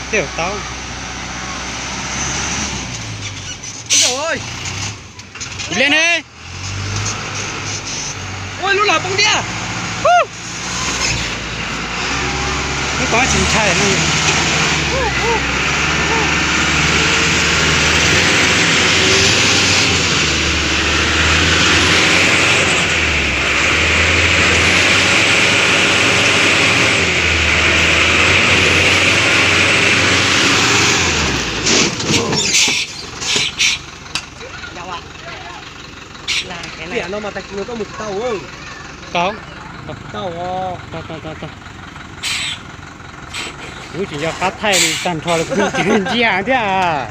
Tej zaum tau. Ib leeg ne. Ua lub los poob tiag. Lub ko tsis ntshai no. Tiam no mas tag kis no tuaj mus tsis tau. Tau. Tau. Kuv tseem yog qab thaij li tag nrho los kuv yeej tsis nciaj thiab.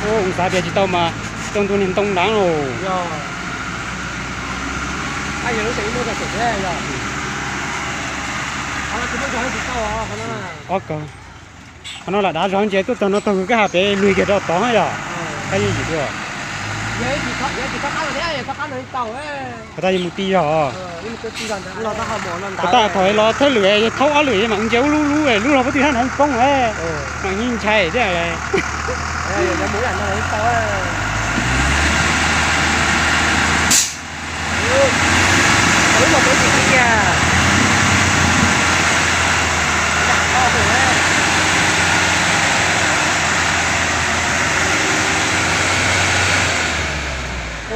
Ua xav tias tsis tau mas tau ntu niag ntoo nrad los. Qhov no lam dav zog ntsia tuaj txog no tog kawg kab ha pem lug kiag rau tod yog. Qab yeej yim dua. Puas tas yog mus ti zog. Puas tas thaum los thawj lwm yog thaub ob lwm mam ntsia ub lub lub lub los pob tw hab nrad poob mam yeej ntshai thiab.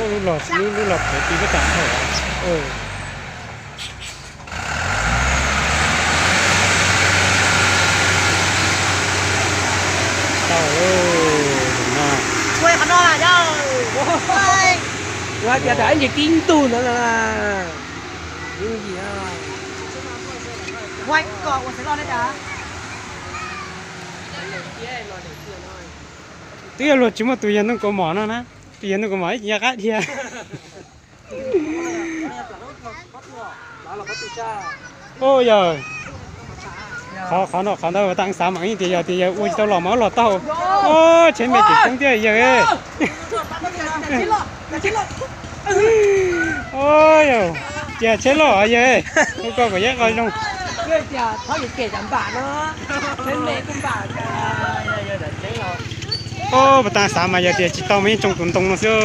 Lub los, lub los pem ti lub tam thawj. Tau no. Ua tias tam ib ntsis tib ntug no. Twb yog luag tsis muaj tus yawg ntoo kaus mom no na, tus yawg ntoo kaus mom ib tsis nco qab dhia. Yog qhov no qhov ntawd tas xav mam yeej tias yog tias yawg ua tsis tau los mas los tau. Tsheb me tseem poob thiab yawg. Cia tsheb loj yawg, ua koj kom yeb qo zoo. Puas tas xav mas yog tias tsis tau mas yeej tsoo tus ntoo no xwb.